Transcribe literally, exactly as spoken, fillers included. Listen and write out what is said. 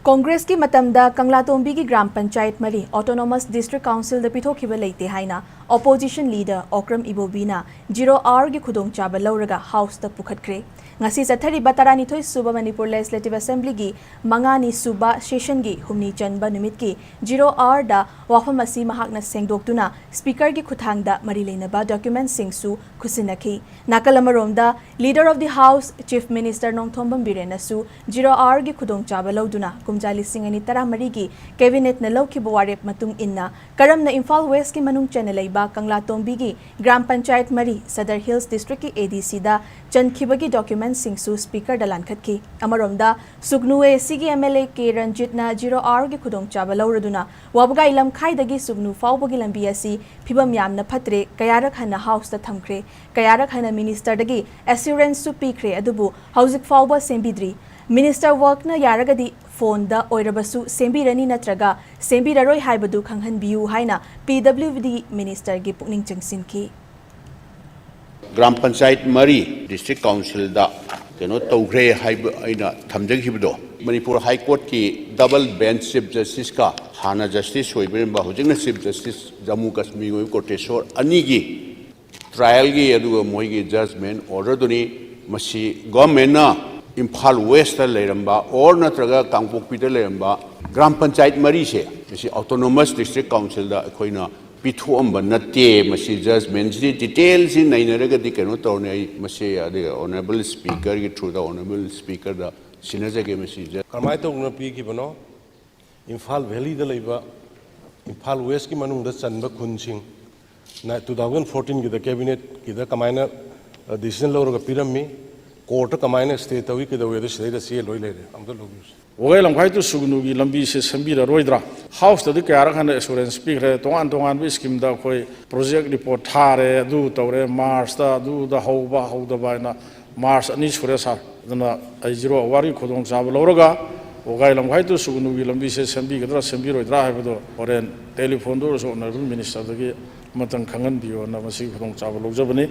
ꯀꯣꯡꯒ꯭ꯔꯦꯁꯀꯤ ꯃꯇꯝꯗ ꯀꯪꯂꯥꯇꯣꯝꯕꯤꯒꯤ ꯒ꯭ꯔꯥꯝ ꯄꯟꯆꯥꯌꯠ ꯃꯔꯤ Autonomous District Councilꯗ ꯄꯤꯊꯣꯛꯈꯤꯕ ꯂꯩꯇꯦ ꯍꯥꯏꯅ Opposition Leader ꯑꯣꯀ꯭ꯔꯝ ꯏꯕꯣꯕꯤꯅ Zero Hourꯒꯤ ꯈꯨꯗꯣꯡꯆꯥꯕ ꯂꯧꯔꯒ Houseꯇ ꯄꯨꯈꯠꯈ꯭ꯔꯦ꯫ ꯉꯁꯤ ꯆꯠꯊꯔꯤꯕ ꯇꯔꯥꯅꯤꯊꯣꯏ ꯁꯨꯕ ꯃꯅꯤꯄꯨꯔ Legislative Assemblyꯒꯤ ꯃꯉꯥꯅꯤ ꯁꯨꯕ sessionꯒꯤ ꯍꯨꯝꯅꯤ ꯆꯟꯕ ꯅꯨꯃꯤꯠꯀꯤ Zero Hourꯗ ꯋꯥꯐꯝ ꯑꯁꯤ ꯃꯍꯥꯛꯅ ꯁꯦꯡꯗꯣꯛꯇꯨꯅ Speakerꯒꯤ ꯈꯨꯠꯊꯥꯡꯗ ꯃꯔꯤ ꯂꯩꯅꯕ documentꯁꯤꯡꯁꯨ ꯈꯨꯠꯁꯤꯟꯅꯈꯤ꯫ ꯅꯥꯀꯜ ꯑꯃꯔꯣꯝꯗ, Leader of the House, Chief Minister Nongthombam ꯕꯤꯔꯦꯟꯅꯁꯨ Zero Hourꯒꯤ ꯈꯨꯗꯣꯡꯆꯥꯕ ꯂꯧꯗꯨꯅ ꯀꯨꯝꯖꯥ ꯂꯤꯁꯤꯡ ꯑꯅꯤ ꯇꯔꯥꯃꯔꯤꯒꯤ Cabinetꯅ ꯂꯧꯈꯤꯕ ꯋꯥꯔꯦꯞ ꯃꯇꯨꯡ ꯏꯟꯅ ꯀꯔꯝꯅ ꯏꯝꯐꯥꯜ Westꯀꯤ ꯃꯅꯨꯡ ꯆꯟꯅ ꯂꯩꯕ ꯀꯪꯂꯥꯇꯣꯝꯕꯤꯒꯤ ꯒ꯭ꯔꯥꯝ ꯄꯟꯆꯥꯌꯠ ꯃꯔꯤ Sadar Hills Districtꯀꯤ ADCꯗ ꯆꯟꯈꯤꯕꯒꯤ documentꯁꯤꯡꯁꯨ Speakerꯗ ꯂꯥꯟꯈꯠꯈꯤ꯫ ꯑꯃꯔꯣꯝꯗ, ꯁꯨꯒꯅꯨ ACꯒꯤ MLA ꯀꯦ ꯔꯟꯖꯤꯠꯅ Zero Hourꯒꯤ ꯈꯨꯗꯣꯡꯆꯥꯕ ꯂꯧꯔꯗꯨꯅ ꯋꯥꯕꯒꯥꯏ ꯂꯝꯈꯥꯏꯗꯒꯤ ꯁꯨꯒꯅꯨ ꯐꯥꯎꯕꯒꯤ ꯂꯝꯕꯤ ꯑꯁꯤ ꯐꯤꯕꯝ ꯌꯥꯝꯅ ꯐꯠꯇ꯭ꯔꯦ, ꯀꯌꯥꯔꯛ ꯍꯟꯅ Houseꯇ ꯊꯝꯈ꯭ꯔꯦ, ꯀꯌꯥꯔꯛ ꯍꯟꯅ Ministerꯗꯒꯤ assuranceꯁꯨ ꯄꯤꯈ꯭ꯔꯦ, ꯑꯗꯨꯕꯨ ꯍꯧꯖꯤꯛ ꯐꯥꯎꯕ ꯁꯦꯝꯕꯤꯗ꯭ꯔꯤ꯫ Minister workꯅ ꯌꯥꯔꯒꯗꯤ phoneꯗ ꯑꯣꯏꯔꯕꯁꯨ ꯁꯦꯝꯕꯤꯔꯅꯤ ꯅꯠꯇ꯭ꯔꯒ ꯁꯦꯝꯕꯤꯔꯔꯣꯏ ꯍꯥꯏꯕꯗꯨ ꯈꯪꯍꯟꯕꯤꯌꯨ ꯍꯥꯏꯅ PWD Ministerꯒꯤ ꯄꯨꯛꯅꯤꯡ ꯆꯤꯡꯁꯤꯟꯈꯤ꯫ ꯒ꯭ꯔꯥꯝ ꯄꯟꯆꯥꯌꯠ ꯃꯔꯤ District Councilꯗ ꯀꯩꯅꯣ ꯇꯧꯈ꯭ꯔꯦ ꯍꯥꯏꯕ ꯑꯩꯅ ꯊꯝꯖꯈꯤꯕꯗꯣ, Manipur High Courtꯀꯤ double bench Chief Justiceꯀ ꯍꯥꯟꯅ Justice ꯑꯣꯏꯕꯤꯔꯝꯕ, ꯍꯧꯖꯤꯛꯅ Chief Justice ꯖꯝꯃꯨ ꯀꯥꯁꯃꯤꯔꯒꯤ ꯑꯣꯏꯕ ꯀꯣꯇꯦꯁꯣꯔ ꯑꯅꯤꯒꯤ trialꯒꯤ ꯑꯗꯨꯒ ꯃꯣꯏꯒꯤ judgment orderꯗꯨꯅꯤ꯫ ꯃꯁꯤ governmentꯅ ꯏꯝꯐꯥꯜ Westꯇ ꯂꯩꯔꯝꯕ or ꯅꯠꯇ꯭ꯔꯒ ꯀꯥꯡꯄꯣꯛꯄꯤꯗ ꯂꯩꯔꯝꯕ ꯒ꯭ꯔꯥꯝ ꯄꯟꯆꯥꯌꯠ ꯃꯔꯤꯁꯦ ꯃꯁꯤ Autonomous District Councilꯗ ꯑꯩꯈꯣꯏꯅ ꯄꯤꯊꯣꯛꯑꯝꯕ ꯅꯠꯇꯦ꯫ ꯃꯁꯤ judgmentꯁꯤ detailꯁꯤ ꯅꯩꯅꯔꯒꯗꯤ ꯀꯩꯅꯣ ꯇꯧꯔꯅꯤ꯫ ꯑꯩ ꯃꯁꯤ ꯑꯗꯨꯒ Honourable Speakerꯒꯤ throughꯗ Honourable Speakerꯗ ꯁꯤꯟꯅꯖꯒꯦ꯫ ꯃꯁꯤ judge- ꯀꯔꯝꯍꯥꯏꯅ ꯇꯧꯗꯅ ꯄꯤꯈꯤꯕꯅꯣ? ꯏꯝꯐꯥꯜ Valleyꯗ ꯂꯩꯕ ꯏꯝꯐꯥꯜ Westꯀꯤ ꯃꯅꯨꯡꯗ ꯆꯟꯕ ꯈꯨꯟꯁꯤꯡ two thousand fourteenꯒꯤꯗ Cabinetꯀꯤꯗ ꯀꯃꯥꯏꯅ decision ꯂꯧꯔꯒ ꯄꯤꯔꯝꯃꯤ, courtꯇ ꯀꯃꯥꯏꯅ stay ꯇꯧꯏ, ꯀꯩꯗꯧꯏ, ꯑꯗꯨ ꯁꯤꯗꯩꯗ ꯆꯦ ꯂꯣꯏ ꯂꯩꯔꯦ, ꯑꯝꯇ ꯂꯧꯕꯤꯌꯨꯁꯦ꯫ ꯋꯥꯒꯥꯏ ꯂꯝꯈꯥꯏ to ꯁꯨꯒꯅꯨꯒꯤ ꯂꯝꯕꯤꯁꯦ ꯁꯦꯝꯕꯤꯔꯔꯣꯏꯗ꯭ꯔꯥ? Houseꯇꯗꯤ ꯀꯌꯥꯔꯛ ꯍꯟꯅ assurance ꯄꯤꯈ꯭ꯔꯦ, ꯇꯣꯉꯥꯟ ꯇꯣꯉꯥꯟꯕ schemeꯗ ꯑꯩꯈꯣꯏ project report ꯊꯥꯔꯦ, ꯑꯗꯨ ꯇꯧꯔꯦ, Marchꯇ ꯑꯗꯨꯗ ꯍꯧꯕ ꯍꯧꯗꯕ ꯍꯥꯏꯅ March ꯑꯅꯤ ꯁꯨꯔꯦ sir꯫ ꯑꯗꯨꯅ ꯑꯩ Zero Hourꯒꯤ ꯈꯨꯗꯣꯡꯆꯥꯕ ꯂꯧꯔꯒ ꯋꯥꯒꯥꯏ ꯂꯝꯈꯥꯏ to ꯁꯨꯒꯅꯨꯒꯤ ꯂꯝꯕꯤꯁꯦ ꯁꯦꯝꯕꯤꯒꯗ꯭ꯔꯥ ꯁꯦꯝꯕꯤꯔꯣꯏꯗ꯭ꯔꯥ ꯍꯥꯏꯕꯗꯣ ꯍꯣꯔꯦꯟ telephoneꯗ ꯑꯣꯏꯔꯁꯨ Honourable Ministerꯗꯒꯤ ꯑꯃꯇꯪ ꯈꯪꯍꯟꯕꯤꯌꯣꯅ ꯃꯁꯤꯒꯤ ꯈꯨꯗꯣꯡꯆꯥꯕ ꯂꯧꯖꯕꯅꯤ꯫